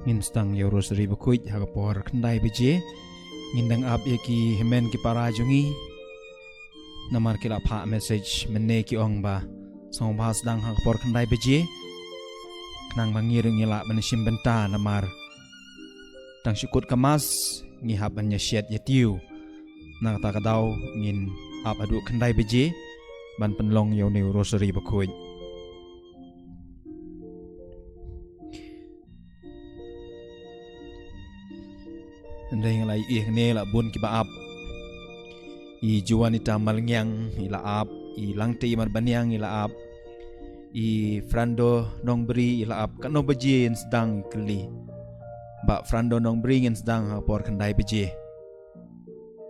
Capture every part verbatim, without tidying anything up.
Ngin sdang ïa u rosary bakhuid ha ka por khyndai baje. Ngin dang ap ïa ki hynmen ki para jong ngi. Namar ki la phah message mynne ki ong ba sngewbha sdang ha ka por khyndai baje. Khnang ba ngi ruh ngi lah ban shim bynta namar tang shu kut ka mass ngi hap ban ïa shet ïa tiew. Na kata ka daw ngin ap haduh khyndai baje ban pynlong ïa une u rosary bakhuid. Hynrei nga la ïohi hangne la bun kiba ap. I Juanita Malngiang i la ap, i Langtei Marbaniang i la ap, i Frando Nongbri i la ap. Katno baje ngin sdang, i kylli. Bah Frando Nongbri, ngin sdang ha por khyndai baje.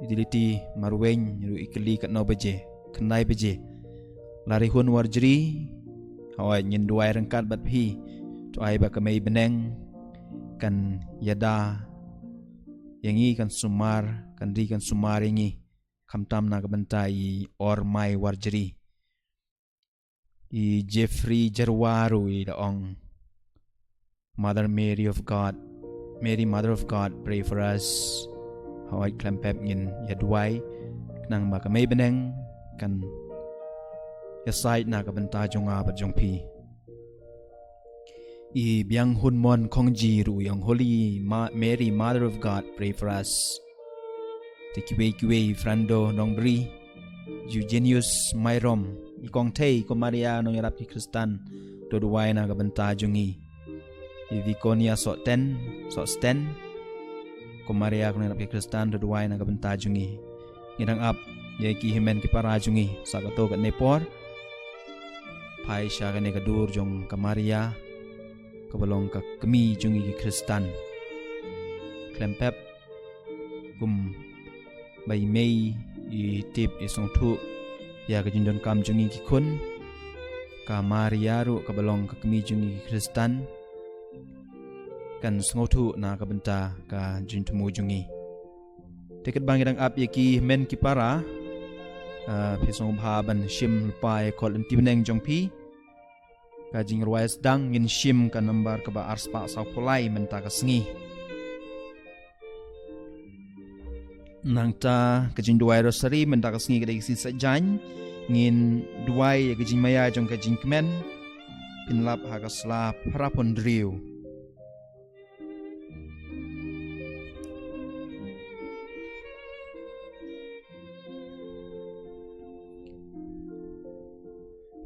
I Diliti Marweiñ ruh i kylli katno baje. Khyndai baje. Larihun Warjri, hooid, ngin duwai ryngkat bad phi. To ai ba ka Mei Bneng kan ïada ïa ngi, kan sumar, kan ri kan sumar ïa ngi. Khamtam na ka bynta i Ormai Warjri. I Jeffrey Jarwa ruh i da ong, Mother Mary of God, Mary Mother of God, pray for us. Hooid, khlem pep ngin ïa duwai khnang ba ka Mei Bneng kan ïasaid na ka bynta jong nga bad jong phi. I Bianghunmon Khongji ruh i ong, Holy Ma-, Mary, Mother of God, pray for us. Te kiwei kiwei, Frando Nongbri, Eugenius Mairom, i Kong Thei, Ko Maria Nongïarap ki Khristan, to duwai na ka bynta jong ngi. I Viconia Sohten, Sohsten, Ko Maria Nongïarap ki Khristan, to duwai na ka bynta jong ngi. Ngi dang ap ïa ki hynmen ki para jong ngi sa kato katne por. Phai sha kane ka dur jong ka Maria kaba long ka kmie jong ngi ki Khristan. Khlem pep, kumba i mei i tip i sngewthuh ïa ka jingdonkam jong ngi ki khun, ka Maria ruh kaba long ka kmie jong ngi ki Khristan kan sngewthuh na ka bynta ka jingthmu jong ngi. Te katba ngi dang ap ïa ki hynmen ki para, ah, phi sngewbha ban shim lypa ïa ka kot lynti bneng jong phi. Ka jingrwai sdang ngin shim ka nambar kaba arspah sawphew lai mynta ka sngi. Nangta ka jingduwai rosary mynta ka sngi ka dei ka sngi Saitjaiñ, ngin duwai ïa ka jingmaïa jong ka jingkmen. Pynlap ha ka sla phra phew hynriew.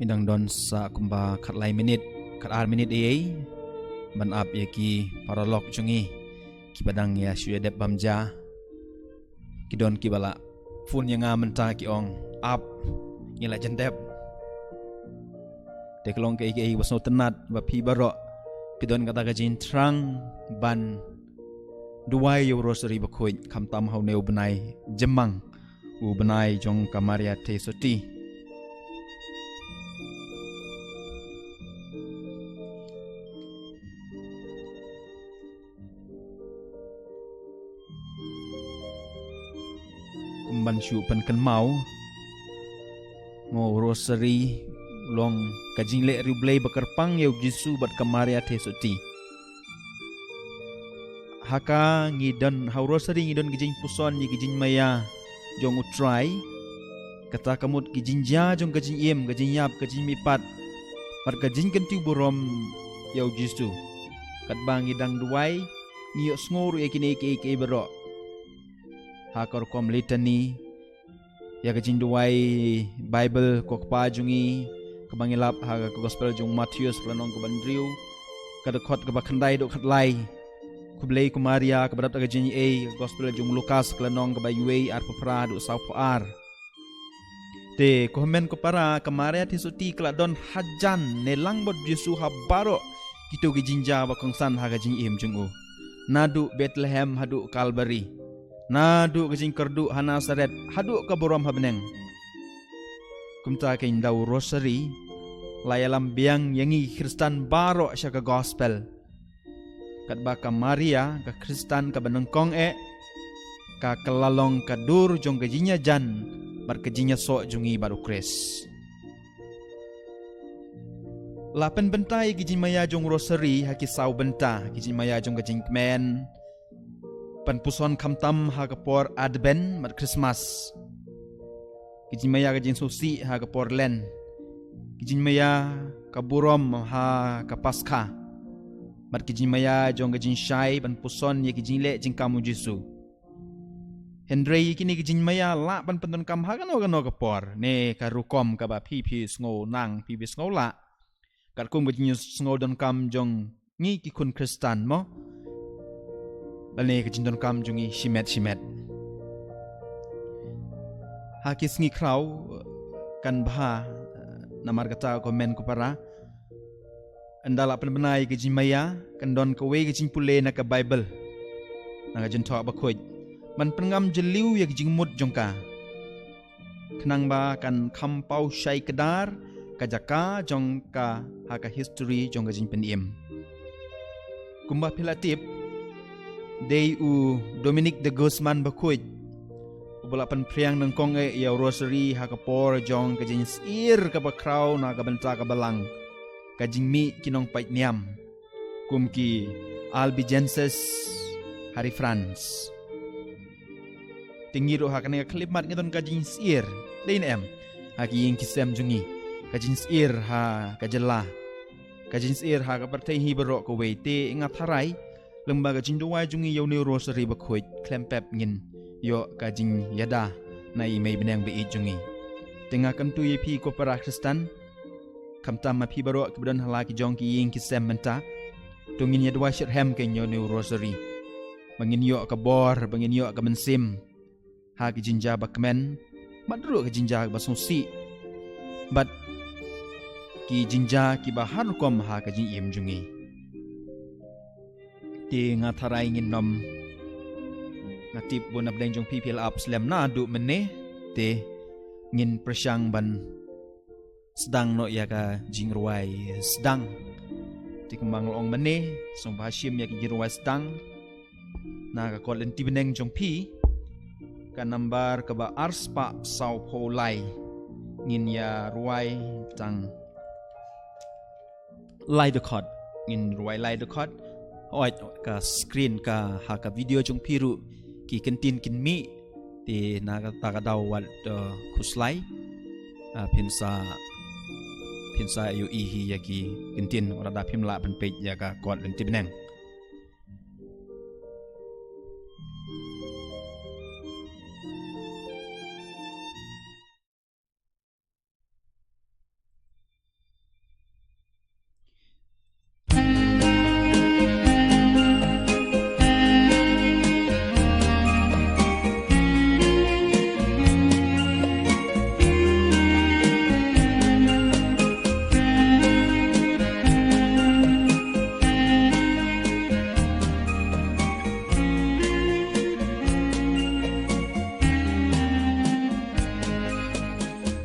Ngi dang don sa kumba khatlai minit, khatar minit ei ei ban ap ïa ki paralok jong ngi kiba dang ïa shu ïa dep bam ja. Ki don kiba la phone ïa nga mynta ki ong, ap, ngi la jan dep. Te ka long kaei kaei ba sngewtynnat ba phi baroh phi don kata ka jingthrang ban duwai ïa u rosary bakhuid khamtam ha une u bnai jymmang, u bnai jong ka Maria Theisotti. Kum ban shu pynkynmaw, mo, u rosary long ka jingleh riewblei ba kyrpang ïa u Jisu bad ka Maria Theisotti. Ha ka ngi don, ha u rosary ngi don ka jingpuson ïa ka jingmaïa jong u Trai. Kata ka mut ka jingjia jong ka jingim, ka jingïap, ka jingmihpat bad ka jingkyntiew burom ïa u Jisu. Katba ngi dang duwai ngi ïohsngew ruh ïa kine kiei kiei baroh. Ha ka rukom litany, ïa ka jingduwai Baibl ko Kpa jong ngi, kaba ngi lap ha ka Gospel jong u Mathaios ka lynnong kaba hynriew, ka dkhot kaba khyndai haduh khatlai. Khublei ko Maria kaba dap da ka jingaiei, ka Gospel jong u Lukas ka lynnong kaba wei, arphew phra haduh sawphew ar. Te ko hynmen ko para, ka Maria Theisotti ka la don hajan ne lang bad u Jisu ha baroh kito ki jingjia ba kongsan ha ka jingim jong u. Naduh Bethlehem haduh Kalbari, naduh ka jingkyrduh ha Nasaret haduh ka burom ha bneng. Kumta kein da u rosary la ïalam biang ïa ngi Khristan baroh sha ka Gospel. Katba ka Maria, ka Khristan kaba nyngkong eh, ka kylla long ka dur jong ka jingïajan bad ka jingïasoh jong ngi bad u Khrist. La pynbynta ïa ki jingmaïa jong Rosary ha ki saw bynta, ki jingmaïa jong ka jingkmen, pynpuson khamtam ha ka por Advent bad Christmas, ki jingmaïa ka jingsngewsih ha ka por Lent, ki jingmaïa ka burom ha ka Paskha, bad ki jingmaïa jong ka jingshai pynpuson ïa ki jingleh jingkam u Jisu. Hynrei kine ki jingmaïa lah ban pyndonkam ha kano kano ka por ne ka rukom kaba phi phi sngew nang, phi phi sngew lah. Katkum ka jingsngewdonkam jong ngi ki khun Khristan mo, lane ka jingdonkam jong ngi shimet shimet. Ha ki sngi khraw kan bha, namar kata ko mei ko para, ynda la pynbna ïa ka jingmaïa, kan don kawei ka jingpule na ka Bible, na ka Jingthoh Bakhuid, ban pynngam jylliew ïa ka jingmut jong ka, khnang ba kan kham paw shai kdar ka jaka jong ka ha ka history jong ka jingpynim. Kumba phi la tip, dei u Dominic de Guzman Bakhuid uba la pynphriang nyngkong eh ïa u Rosary ha ka por jong ka jingsyier kaba khraw na ka bynta ka Balang, ka jingmih ki nongpait niam kum ki Albigenses ha ri France. Te ngi ruh ha kane ka khyllipmat ngi don ka jingsyier, dei ne em, ha ki ïing ki sem jong ngi, ka jingsyier ha ka jylla, ka jingsyier ha ka pyrthei hi baroh kawei. Te nga tharai lyngba ka jingduwai jong ngi ïa une u Rosary Bakhuid, khlem pep ngin ïoh ka jingïada na i Mei bneng ba ïeit jong ngi. Te nga kyntu ïa phi ko para Khristan, khamtam ma phi baroh kiba don ha la ki jong ki ïing ki sem mynta, to ngin ïa duwai shitrhem kein ïa une u Rosary, ba ngin ïoh ka bor, ba ngin ïoh ka mynsiem ha ki jingjia ba kmen, bad ruh ki jingjia ba sngewsih, bad ki jingjia kiba har rukom ha ka jingim jong ngi. Te nga tharai ngin nym, nga tip bun na pdeng jong phi phi la ap slem naduh mynne, te ngin pyrshang ban sdang noh ïa ka jingrwai sdang. Te kumba nga la ong mynne, sngewbha shim ïa ka jingrwai sdang na ka kot lynti bneng jong phi, ka nambar kaba arspah sawphew lai. Ngin ïa rwai tang lai dkhot, ngin rwai lai dkhot. Hooid, ka screen ka ha ka video jong phi ruh ki kyntien kin mih. Te na kata ka daw wat, eh, khuslai, ah, phin sa, phin sa ïohi hi ïa ki kyntien, wat lada phim lah ban peit ïa ka kot lynti bneng.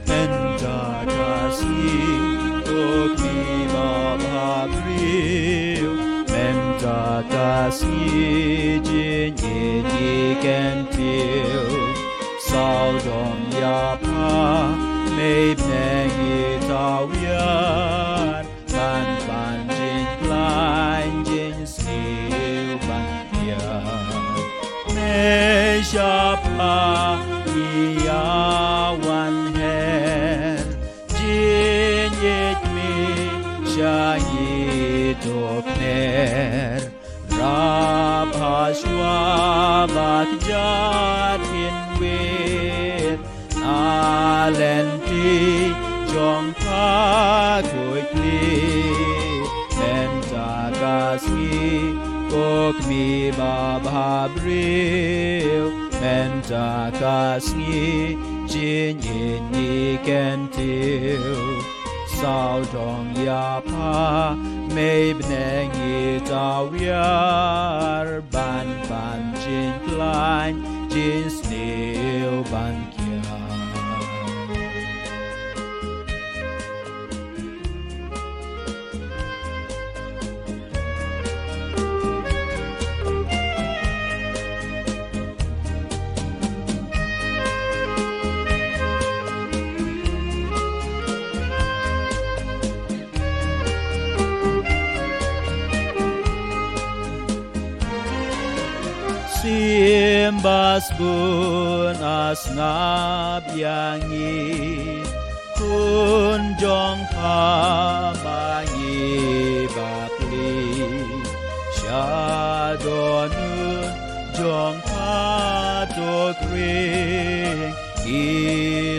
Mynta ka sngi, ko khmih babha briew, mynta ka sngi jingïeit ngi kyntiew. Sawdong ïa pha, Mei bneng i tawiar, ban pan jingkhlaiñ jingsniew ban kiar. Mei sha pha ngi ïa wan her, jingïeit mih sha ngi to kner. Rapha shuwa ba kjat kin wiar, na lynti jong pha khuid khlieh. Mynta ka sngi, ko khmih babha briew, mynta ka sngi jingïeit ngi kyntiew. Sawdong ïa pha, Mei bneng i tawiar, ban pan jingkhlaiñ jingsniew ban kiar. Em ba sbun a sngap ïa ngi, khun jong pha ma ngi ba plie. Sha dohnud jong pha to khring, ki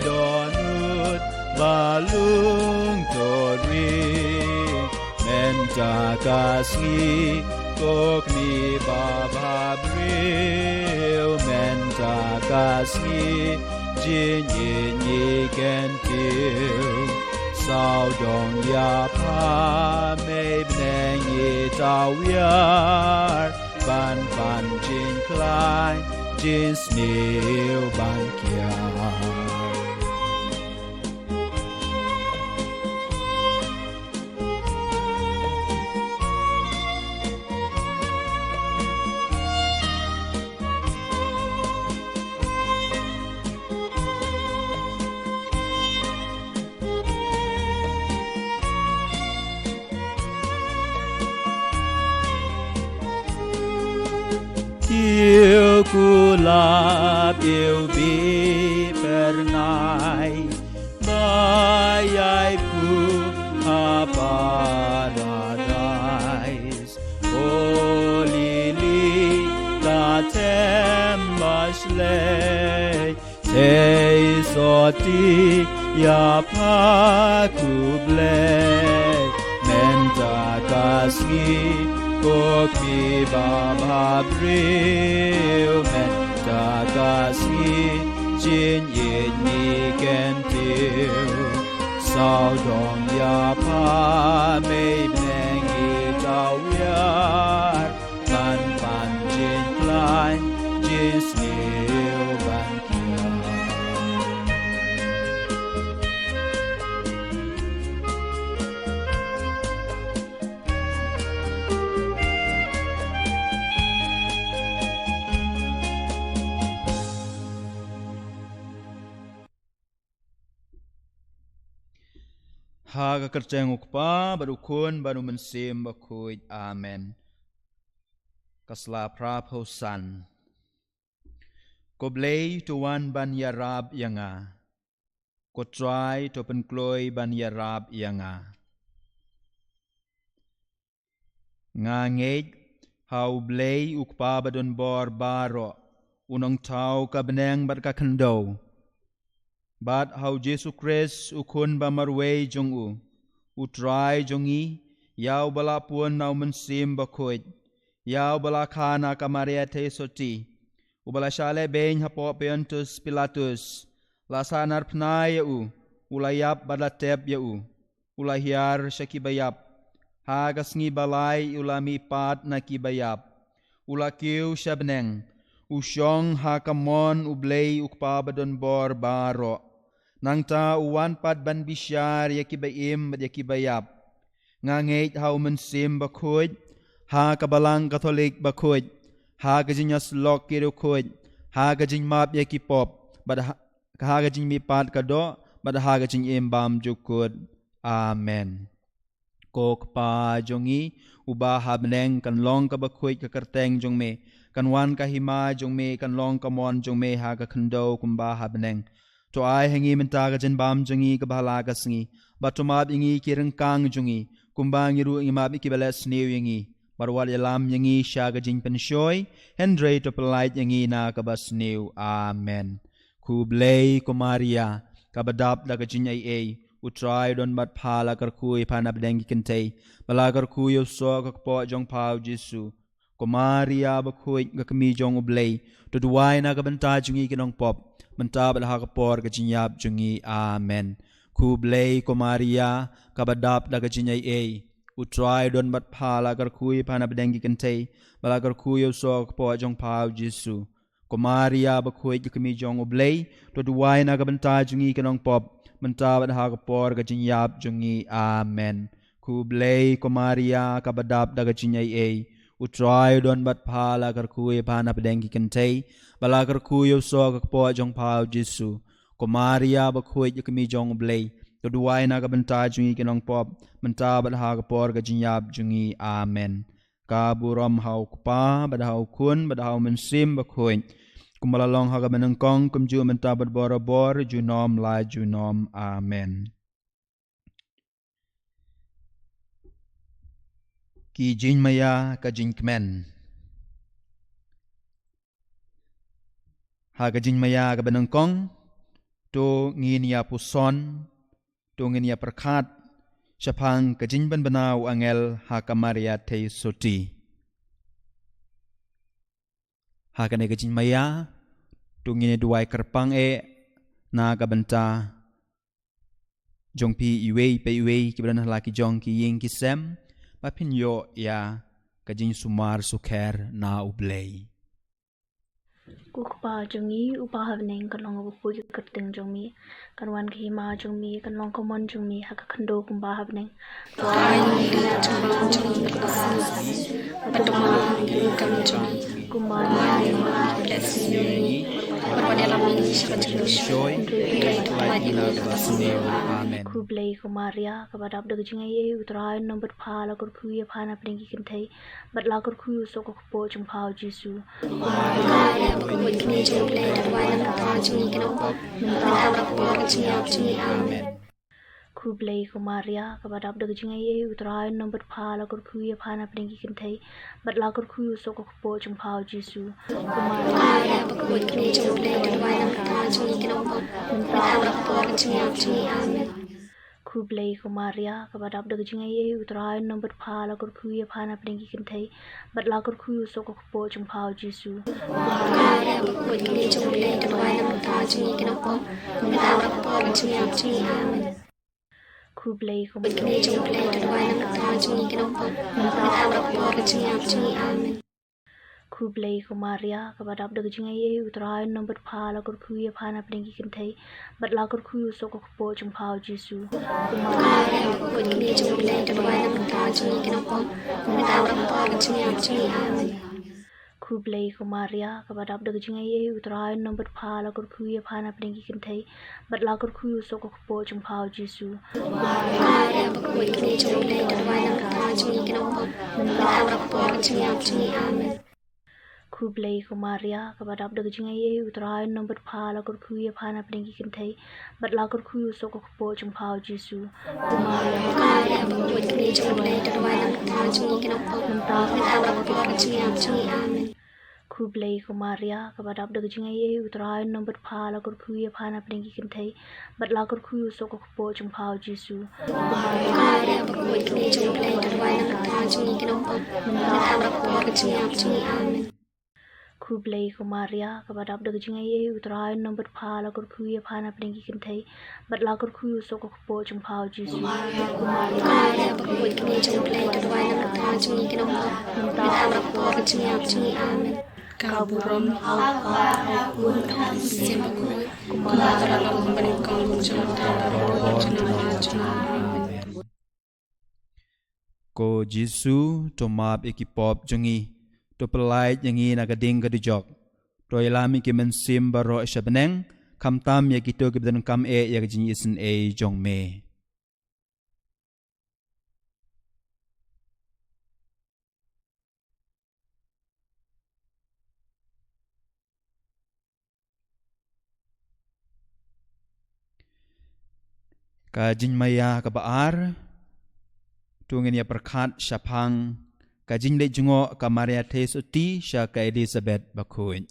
dohnud ba lung to ring. Mynta ka sngi, ko kmie ba bhabriew, mynta ka sngi, jingïeit ngi kyntiew. Sawdong ïa pha, mei bneng i tawiar, ban pan jingkhlaiñ, jingsniew ban kiar. Ïa u kulap, ïa u bih phyrnai, ba ïai phuh ha paradais. O lili, ka them ba shlei, thei soti ïa pha khublei. Mynta ka sngi, ko kmie ba bhabriew, mynta ka sngi, jingïeit ngi kyntiew. Sawdong ïa pha, mei bneng i tawiar, ban pan jingkhlaiñ, jingsniew ban kiar. Ha ka kyrteng u Kpa, bad u Khun, bad u Mynsiem Bakhuid. Amen. Ka sla phra phew san. Ko Blei, to wan ban ïarap ïa nga. Ko Trai, to pynkloi ban ïarap ïa nga. Nga ngeit ha u Blei u Kpa badonbor baroh, u nongthaw ka bneng bad ka khyndew. Bad ha u Jisu Khrist u Khun ba marwei jong u, u Trai jong ngi, ïa uba la pun na u Mynsiem Bakhuid, ïa uba la kha na ka Maria Theisotti, uba la shah lehbeiñ hapoh Pontius Pilatus, la sahnarphna ïa u, u la ïap bad la tep ïa u, u la hiar sha ki baïap, ha ka sngi ba lai u la mihpat na ki baïap, u la kiew sha bneng, u shong ha ka mon u Blei u Kpa badonbor baroh. Nangta u wan pat ban bishar ïa ki ba im bad ïa ki baïap. Nga ngeit ha u Mynsiem Bakhuid, ha ka Balang Katholik bakhuid, ha ka jingïasyllok ki riewkhuid, ha ka jingmap ïa ki pop, bad ha, ha ka jingmihpat ka doh, bad ha ka jingim bymjukut. Amen. Ko Kpa jong ngi, uba ha bneng, kan long kaba khuid ka kyrteng jong me, kan wan ka hima jong me, kan long ka mon jong me ha ka khyndew kumba ha bneng. To ai ha ngi mynta ka jingbam jong ngi kaba ha la ka sngi, bad to map ïa ngi ki ryngkang jong ngi, kumba ngi ruh ngi map ïa kiba leh sniew ïa ngi, bad wat ïalam ïa ngi sha ka jingpynshoi, hynrei to pyllait ïa ngi na kaba sniew. Amen. Khublei ko Maria, kaba dap da ka jingaiei, u Trai u don bad pha, la kyrkhu ïa pha na pdeng ki kynthei, bad la kyrkhu ïa u soh ka kpoh jong pha u Jisu. Ko Maria bakhuid, ka kmie jong u Blei, to duwai na ka bynta jong ngi ki nongpop, mynta bad ha ka por ka jingïap jong ngi. Amen. Khublei ko Maria, kaba dap da ka jingaiei, u Trai u don bad pha, la kyrkhu ïa pha na pdeng ki kynthei, bad la kyrkhu ïa u soh ka kpoh jong pha u Jisu. Ko Maria bakhuid, ka kmie jong u Blei, to duwai na ka bynta jong ngi ki nongpop, mynta bad ha ka por ka jingïap jong ngi. Amen. Khublei ko Maria, kaba dap da ka jingaiei, u Trai u don bad pha, la kyrkhu ïa pha na pdeng ki kynthei, bad la kyrkhu ïa u soh ka kpoh jong pha u Jisu. Ko Maria bakhuid, ka kmie jong u Blei, to duwai na ka bynta jong ngi ki nongpop, mynta bad ha ka por ka jingïap jong ngi. Amen. Ka burom ha u Kpa, bad ha u Khun, bad ha u Mynsiem Bakhuid. Kumba la long ha kaba nyngkong, kumjuh mynta bad barabor, junom la junom. Amen. Ki jingmaïa ka jingkmen. Ha ka jingmaïa kaba nyngkong, to ngin ïa puson, to ngin ïa pyrkhat shaphang ka jingpynbna u angel ha ka Maria Theisotti. Ha kane ka jingmaïa, to ngin ïa duwai kyrpang eh na ka bynta jong phi iwei pa iwei kiba don ha la ki jong ki ïing ki sem, ba phin ïoh ïa ka jingsumar sukher na U Blei. Ko Kpa jong ngi uba ha bneng, kan long bakhuid ka kyrteng jong me, kan wan ka hima jong me, kan long ka mon jong me ha ka khyndew kumba ha bneng. To ai ngi hynne ka jingpynbna jong ngi kaba shisha, bad to map ïa ngi ki kam jong ngi, kumba ngi ai ïa ki kiba leh sniew ïa ngi, bad wat ïalam ïa ngi sha ka jingpynshoi, hynrei to pynlait ïa ngi na ka bymsniew. Amen. Khublei ko Maria, kaba dap da ka jingaiei, U Trai un ym bad pha, la kyrkhu ïa pha na pdeng ki kynthei, bad la kyrkhu ïa u soh ka kpoh jong pha, U Jisu. Ko Maria, bakhuid kmie jong U Blei, to duwai lang bad nga ki nongpop, mynta bad ha ka por ka jingïap jong ngi. Amen. Khublei ko Maria, kaba dap da ka jingaiei, U Trai un ym bad pha, la kyrkhu ïa pha na pdeng ki kynthei, bad la kyrkhu ïa u soh ka kpoh jong pha, U Jisu. Ko Maria, bakhuid kmie jong U Blei, to duwai lang bad nga ki nongpop, mynta bad ha ka por ka jingïap jong ngi. Amen. Khublei ko Maria, kaba dap da ka jingaiei, U Trai un ym bad pha, la kyrkhu ïa pha na pdeng ki kynthei, bad la kyrkhu ïa u soh ka kpoh jong pha, U Jisu. Ko Maria, bakhuid kmie jong U Blei, to duwai lang bad nga ki nongpop, mynta bad ha ka por ka jingïap jong ngi. Amen. Khublei ko Maria, kaba dap da ka jingaiei, U Trai un ym bad pha, la kyrkhu ïa pha na pdeng ki kynthei, bad la kyrkhu ïa u soh ka kpoh jong pha, U Jisu. Khublei ko Maria, kaba dap da ka jingaiei, U Trai un ym bad pha, la kyrkhu ïa pha na pdeng ki kynthei, bad la kyrkhu ïa u soh ka kpoh jong pha, U Jisu. Ko Maria, bakhuid kmie jong U Blei, to duwai lang bad nga ki nongpop, mynta bad ha ka por ka jingïap jong ngi. Amen. Khublei ko Maria, kaba dap da ka jingaiei, U Trai un ym bad pha, la kyrkhu ïa pha na pdeng ki kynthei, bad la kyrkhu ïa u soh ka kpoh jong pha, U Jisu. Ko Maria, bakhuid kmie jong U Blei, to duwai lang bad nga ki nongpop, mynta bad ha ka por ka jingïap jong ngi. Amen. Khublei ko Maria, kaba dap da ka jingaiei, U Trai un ym bad pha, la kyrkhu ïa pha na pdeng ki kynthei, bad la kyrkhu ïa u soh ka kpoh jong pha, U Jisu. Ko Maria, bakhuid kmie jong U Blei, to duwai lang bad nga ki nongpop, mynta bad ha ka por ka jingïap jong ngi. Amen. Khublei ko Maria, kaba dap da ka jingaiei, U Trai un ym bad pha, la kyrkhu ïa pha na pdeng ki kynthei, bad la kyrkhu ïa u soh ka kpoh jong pha, U Jisu. Ko Maria, bakhuid kmie jong U Blei, to duwai lang bad nga ki nongpop, mynta bad ha ka por ka jingïap jong ngi. Amen. Khublei ko Maria, kaba dap da ka jingaiei, U Trai un ym bad pha, la kyrkhu ïa pha na pdeng ki kynthei, bad la kyrkhu ïa u soh ka kpoh jong pha, U Jisu. Ko Maria, bakhuid kmie jong U Blei, to duwai lang bad nga ki nongpop, mynta bad ha ka por ka jingïap jong ngi. Amen. Ka burom ha U Kpa, ha U Khun, ha U Mynsiem Bakhuid, kumba la long ha kaba nyngkong, kumjuh mynta bad barabor, junom la junom. Amen. Ko Jisu, to map ïa ki pop jong ngi, to pynlait ïa ngi na ka ding ka dujok, to ïalam ïa ki mynsiem baroh sha bneng, khamtam ïa kito kiba donkam eh ïa ka jingisynei jong me. Ka jingmaïa kaba ar, to ngin ïa pyrkhat shaphang ka jingleit jngoh ka Maria Theisotti sha ka Elizabeth Bakhuid.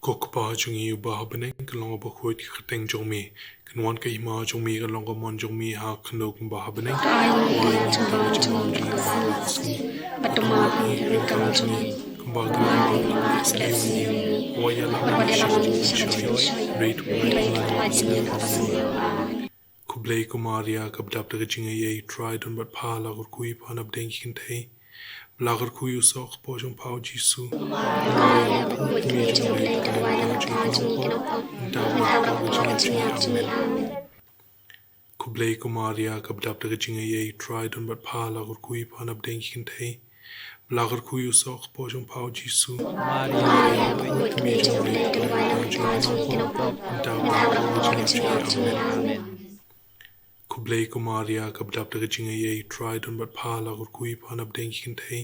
Ko Kpa jong ngi uba ha bneng, kan long bakhuid ka kyrteng jong me, kan wan ka hima jong me, kan long ka mon jong me ha khyndew kumba ha bneng. To ai ngi mynta ka jingim jong ngi kaba shisha, bad to map ïa ngi ki kam jong ngi, kumba ka map ïa ki kiba leh sniew ïa ngi, wat ïalam ïa ngi sha ka jingpynshoi, hynrei to pynlait ïa ngi na ka bymsniew. Amen. Khublei ko Maria, kaba dap da ka jingaiei, U Trai un ym bad pha, la kyrkhu ïa pha na pdeng ki kynthei, bad la kyrkhu ïa u soh ka kpoh jong pha, U Jisu. Ko Maria, bakhuid kmie jong U Blei, to duwai lang bad nga ki nongpop, mynta bad ha ka por ka jingïap jong ngi. Amen. Khublei ko Maria, kaba dap da ka jingaiei, U Trai un ym bad pha, la kyrkhu ïa pha na pdeng ki kynthei, bad la kyrkhu ïa u soh ka kpoh jong pha, U Jisu. Ko Maria, bakhuid kmie jong U Blei, to duwai lang bad nga ki nongpop, mynta bad ha ka por ka jingïap jong ngi. Amen. Khublei ko Maria, kaba dap da ka jingaiei, U Trai un ym bad pha, la kyrkhu ïa pha na pdeng ki kynthei,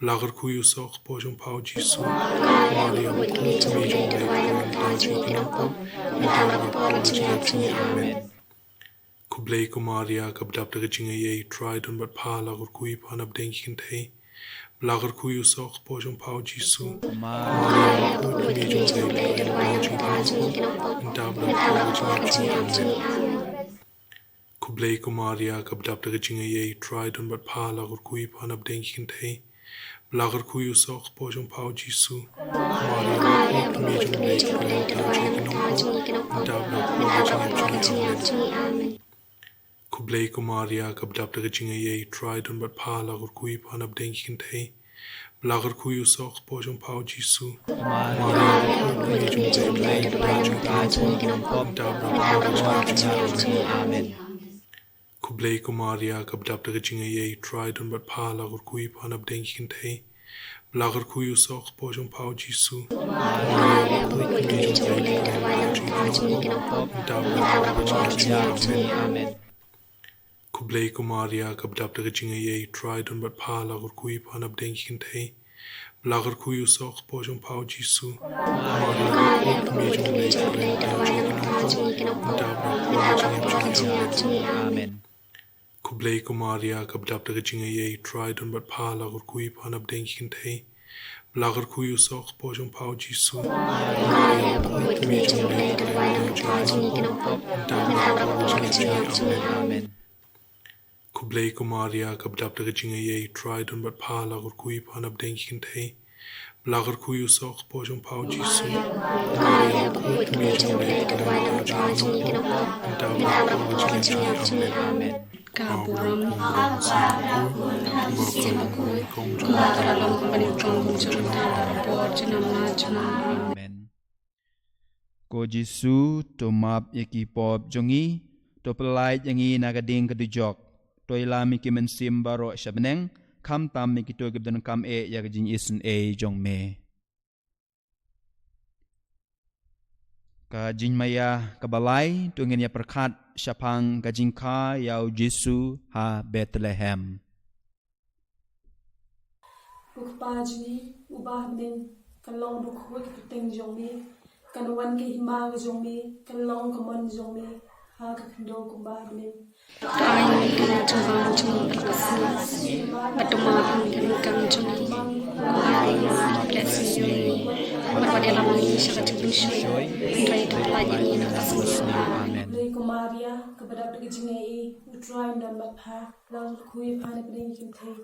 Ba la kyrkhu ïa u soh kpoh jong pha u Jisu. Maria, ba khuid, kmie jong U Blei, kyrkhu ïa ngi ki nongpop, mynta bad ha ka por jong ka jingïap jong ngi. Amen. Khublei ko Maria, kaba dap da ka jingaiei, U Trai u don bad pha, la kyrkhu ïa pha na pdeng ki kynthei, ba la kyrkhu ïa u soh kpoh jong pha u Jisu. Maria, ba khuid, kmie jong U Blei, kyrkhu ïa ngi ki nongpop, mynta bad ha ka por jong ka jingïap jong ngi. Amen. Khublei ko Maria, kaba dap da ka jingaiei, U Trai u don bad pha, la kyrkhu ïa pha na pdeng ki kynthei, ba la kyrkhu ïa u soh kpoh jong pha u Jisu. Maria, ba khuid, kmie jong U Blei, kyrkhu ïa ngi ki nongpop, mynta bad ha ka por jong ka jingïap jong ngi. Amen. Khublei ko Maria, kaba dap da ka jingaiei, U Trai u don bad pha, la kyrkhu ïa pha na pdeng ki kynthei, ba la kyrkhu ïa u soh kpoh jong pha u Jisu. Maria, ba khuid, kmie jong U Blei, kyrkhu ïa ngi ki nongpop, mynta bad ha ka por jong ka jingïap jong ngi. Amen. Khublei ko Maria, kaba dap da ka jingaiei, U Trai u don bad pha, la kyrkhu ïa pha na pdeng ki kynthei, ba la kyrkhu ïa u soh kpoh jong pha u Jisu. Maria, ba khuid, kmie jong U Blei, kyrkhu ïa ngi ki nongpop, mynta bad ha ka por jong ka jingïap jong ngi. Amen. Khublei ko Maria, kaba dap da ka jingaiei, U Trai u don bad pha, la kyrkhu ïa pha na pdeng ki kynthei, ba la kyrkhu ïa u soh kpoh jong pha u Jisu. Maria, ba khuid, kmie jong U Blei, kyrkhu ïa ngi ki nongpop, mynta bad ha ka por jong ka jingïap jong ngi. Amen. Khublei ko Maria, kaba dap da ka jingaiei, U Trai u don bad pha, la kyrkhu ïa pha na pdeng ki kynthei, ba la kyrkhu ïa u soh kpoh jong pha u Jisu. Maria, ba khuid, kmie jong U Blei, kyrkhu ïa ngi ki nongpop, mynta bad ha ka por jong ka jingïap jong ngi. Amen. Khublei ko Maria, kaba dap da ka jingaiei, U Trai u don bad pha, la kyrkhu ïa pha na pdeng ki kynthei, ba la kyrkhu ïa u soh kpoh jong pha u Jisu. Maria, ba khuid, kmie jong U Blei, kyrkhu ïa ngi ki nongpop, mynta bad ha ka por jong ka jingïap jong ngi. Amen. Ka burom, ka burom, ka burom, kumba ka la long, kumba ka la long, kumba ka la long, kumba ka la long. Amen. Ko Jisu, to map ïa ki pop jong ngi, to pyllait ïa ngi na ka ding ka dujok, to ïalam ïa ki mynsiem baroh sha bneng, khamtam ïa kito kiba donkam eh ïa ka jingisynei jong me. Ka jingmaïa kaba lai, to ngin ïa pyrkhat shaphang ka jingkha ïa u Jisu ha Bethlehem. Ko Kpa jong ngi uba ha bneng, kan long ba khuid ka kyrteng jong me, kan wan ka hima ka jong me, kan long ka mon jong me ha ka khyndew kumba ha bneng. Ai ngi ka jingim jong ngi ka la ka sngi, bad to map ïa ngi ka kam jong ngi, kumba ngi map ïa ki khlem sngew ïa ngi, bad wat ïalam ïa ngi sha ka jingpynshoi, hynrei to pyllait ïa ngi na ka sngi. Amen. Khublei ko Maria, kaba dap da ka jingaiei, U Trai u don bad pha, la kyrkhu ïa pha na pdeng ki kynthei,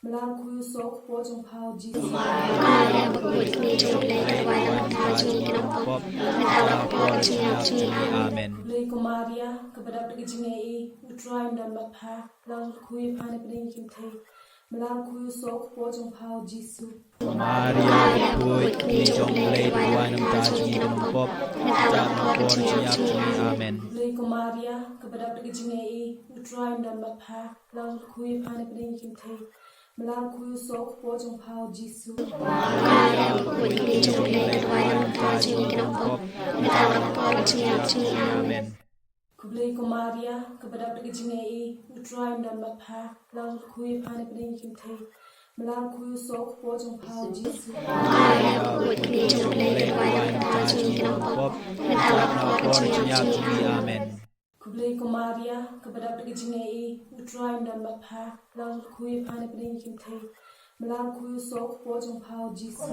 ba la kyrkhu ïa u soh kpoh jong pha u Jisu. Maria, ba khuid, kmie jong U Blei, kyrkhu ïa ngi ki nongpop, mynta bad ha ka por jong ka jingïap jong ngi. Amen. Khublei ko Maria, kaba dap da ka jingaiei, U Trai u don bad pha, la kyrkhu ïa pha na pdeng ki kynthei, ba la kyrkhu ïa u soh kpoh jong pha u Jisu. Maria, ba khuid, kmie jong U Blei, kyrkhu ïa ngi ki nongpop, mynta bad ha ka por jong ka jingïap jong ngi. Amen. Khublei ko Maria, kaba dap da ka jingaiei, U Trai u don bad pha, la kyrkhu ïa pha na pdeng ki kynthei, ba la kyrkhu ïa u soh kpoh jong pha u Jisu. Maria, ba khuid, kmie jong U Blei, kyrkhu ïa ngi ki nongpop, mynta bad ha ka por jong ka jingïap jong ngi. Amen. Khublei ko Maria, kaba dap da ka jingaiei, U Trai u don bad pha, la kyrkhu ïa pha na pdeng ki kynthei, ba la kyrkhu ïa u soh kpoh jong pha u Jisu. Maria, ba khuid, kmie jong U Blei, kyrkhu ïa ngi ki nongpop, mynta bad ha ka por jong ka jingïap jong ngi. Amen. Khublei ko Maria, kaba dap da ka jingaiei, U Trai u don bad pha, la kyrkhu ïa pha na pdeng ki kynthei, ba la kyrkhu ïa u soh kpoh jong pha u Jisu.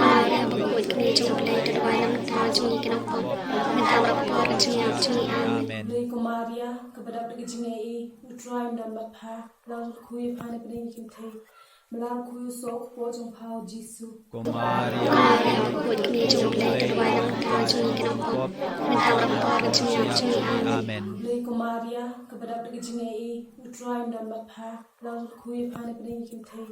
Maria, ba khuid, kmie jong U Blei, kyrkhu ïa ngi ki nongpop, mynta bad ha ka por jong ka jingïap jong ngi. Amen. Khublei ko Maria, kaba dap da ka jingaiei, U Trai u don bad pha, la kyrkhu ïa pha na pdeng ki kynthei, ba la kyrkhu ïa u soh kpoh jong pha u Jisu. Ko Maria, ba khuid, kmie jong U Blei, kyrkhu ïa ngi ki nongpop, mynta bad ha ka por jong ka jingïap jong ngi. Amen. Khublei ko Maria, kaba dap da ka jingaiei, U Trai u don bad pha, la kyrkhu ïa pha na pdeng ki kynthei,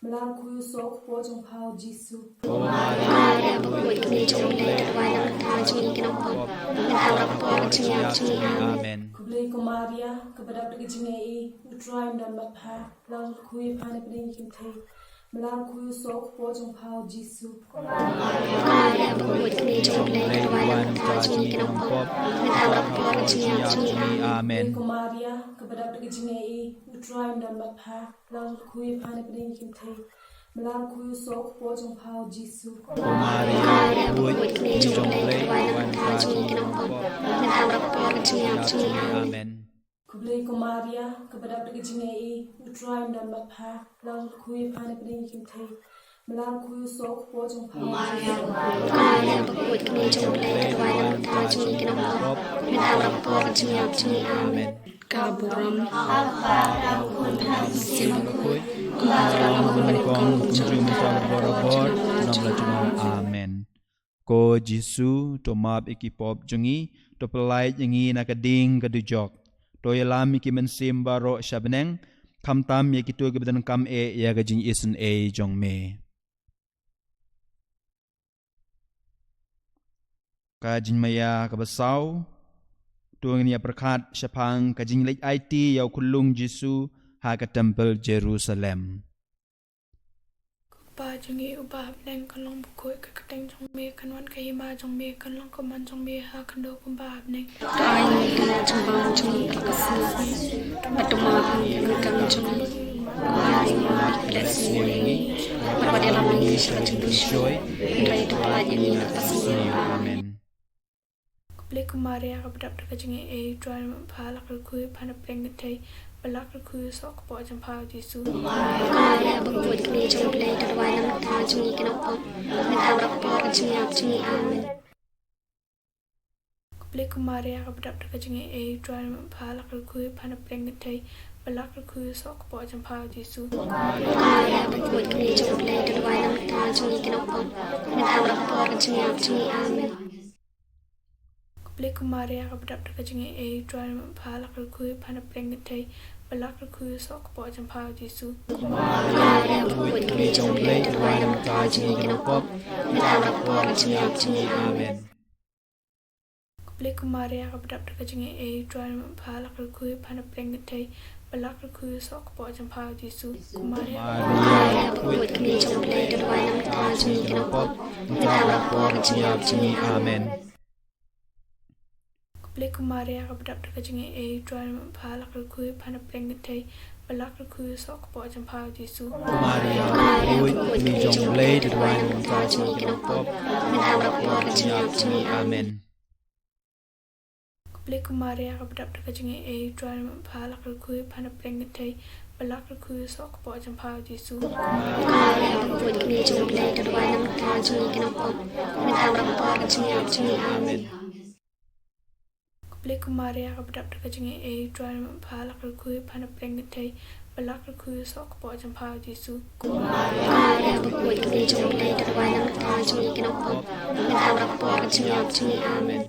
ba la kyrkhu ïa u soh kpoh jong pha u Jisu. Ko Maria, ba khuid, kmie jong U Blei, kyrkhu ïa ngi ki nongpop, mynta bad ha ka por jong ka jingïap jong ngi. Amen. Khublei ko Maria, kaba dap da ka jingaiei, U Trai u don bad pha, la kyrkhu ïa pha na pdeng ki kynthei, ba la kyrkhu ïa u soh kpoh jong pha u Jisu. Maria, ba khuid, kmie jong U Blei, kyrkhu ïa ngi ki nongpop, mynta bad ha ka por jong ka jingïap jong ngi. Amen. Khublei ko Maria, kaba dap da ka jingaiei, U Trai u don bad pha, la kyrkhu ïa pha na pdeng ki kynthei, Malar khuid soh kpoh jong pha Jisu. Ko Maria, khuid khuid jong Blei, wan ka jong ngi ki nongpop, mynta bad ka por ka jingïap jong ngi. Amen. Khublei ko Maria, kaba dap da ka jingaiei, U Trai un don bad pha, la khuid pha na pdeng ki kynthei. Malar khuid soh kpoh jong pha. Maria, khuid khuid jong Blei, wan ka jong ngi ki nongpop, mynta bad ka por ka jingïap jong ngi. Amen. Ka burom. Aba, da u Khun, da u Mynsiem Bakhuid. Kumba ka long ha kaba nyngkong, kumjuh mynta, barabor, junom la junom. Amen. Ko Jisu, to map ïa ki pop jong ngi, to pyllait ïa ngi na ka ding ka dujok. To ïalam ïa ki mynsiem baroh sha bneng, khamtam ïa kito kiba donkam eh ïa ka jingisynei jong me. Ka jingmaïa kaba saw, to ngin ïa pyrkhat shaphang ka jingleit aiti ïa u khyllung Jisu ha ka templ Jerusalem. Ko Kpa jong ngi uba ha bneng, kan long bakhuid ka kyrteng jong me, kan wan ka hima jong me, kan long ka mon jong me ha khyndew kumba ha bneng. To ai ïa ngi ka jingbam jong ngi kaba shisien, bad to map ïa ngi ki donkam jong ngi, kumba ngi map ïa ki ba leh sniew ïa ngi, bad wat ïalam ïa ngi sha ka jingpynshoi, hynrei to pyllait ïa ngi na ka sniew. Amen. Khublei ko Maria, kaba dap da ka jingaiei, U Trai un don bad pha, la kyrkhu ïa pha na pdeng ki kynthei, bad la kyrkhu ïa u soh kpoh jong pha Jisu. Ko Maria, bakhuid, kmie jong U Blei, to duwai namar kata jong ngi ki nongpop, mynta bad ka por ka jingïap jong ngi. Amen. Khublei ko Maria, kaba dap da ka jingaiei, U Trai un don bad pha, la kyrkhu ïa pha na pdeng ki kynthei, bad la kyrkhu ïa u soh kpoh jong pha Jisu. Ko Maria, bakhuid, kmie jong U Blei, to duwai namar kata jong ngi ki nongpop, mynta bad ka por ka jingïap jong ngi. Amen. Khublei ko Maria, kaba dap da ka jingaiei, U Trai un don bad pha, la kyrkhu ïa pha na pdeng ki kynthei, bad la kyrkhu ïa u soh kpoh jong pha Jisu. Ko Maria, bakhuid, kmie jong U Blei, to duwai namar kata jong ngi ki nongpop, mynta bad ka por ka jingïap jong ngi. Amen. Khublei ko Maria, kaba dap da ka jingaiei, U Trai un don bad pha, la kyrkhu ïa pha na pdeng ki kynthei, bad la kyrkhu ïa u soh kpoh jong pha Jisu. Ko Maria, bakhuid, kmie jong U Blei, to duwai namar kata jong ngi ki nongpop, mynta bad ka por ka jingïap jong ngi. Amen. Khublei ko Maria, kaba dap da ka jingaiei, U Trai un don bad pha, la kyrkhu ïa pha na pdeng ki kynthei, bad la kyrkhu ïa u soh kpoh jong pha Jisu. Ko Maria, bakhuid, kmie jong U Blei, to duwai namar kata jong ngi ki nongpop, mynta bad ka por ka jingïap jong ngi. Amen. Khublei ko Maria, kaba dap da ka jingaiei, U Trai un don bad pha, la kyrkhu ïa pha na pdeng ki kynthei, bad la kyrkhu ïa u soh kpoh jong pha Jisu. Ko Maria, bakhuid, kmie jong U Blei, to duwai namar kata jong ngi ki nongpop, mynta bad ka por ka jingïap jong ngi. Amen. Khublei ko Maria, kaba dap da ka jingaiei, U Trai un don bad pha, la kyrkhu ïa pha na pdeng ki kynthei, bad la kyrkhu ïa u soh kpoh jong pha Jisu. Ko Maria, bakhuid, kmie jong U Blei, to duwai namar kata jong ngi ki nongpop, mynta bad ka por ka jingïap jong ngi. Amen.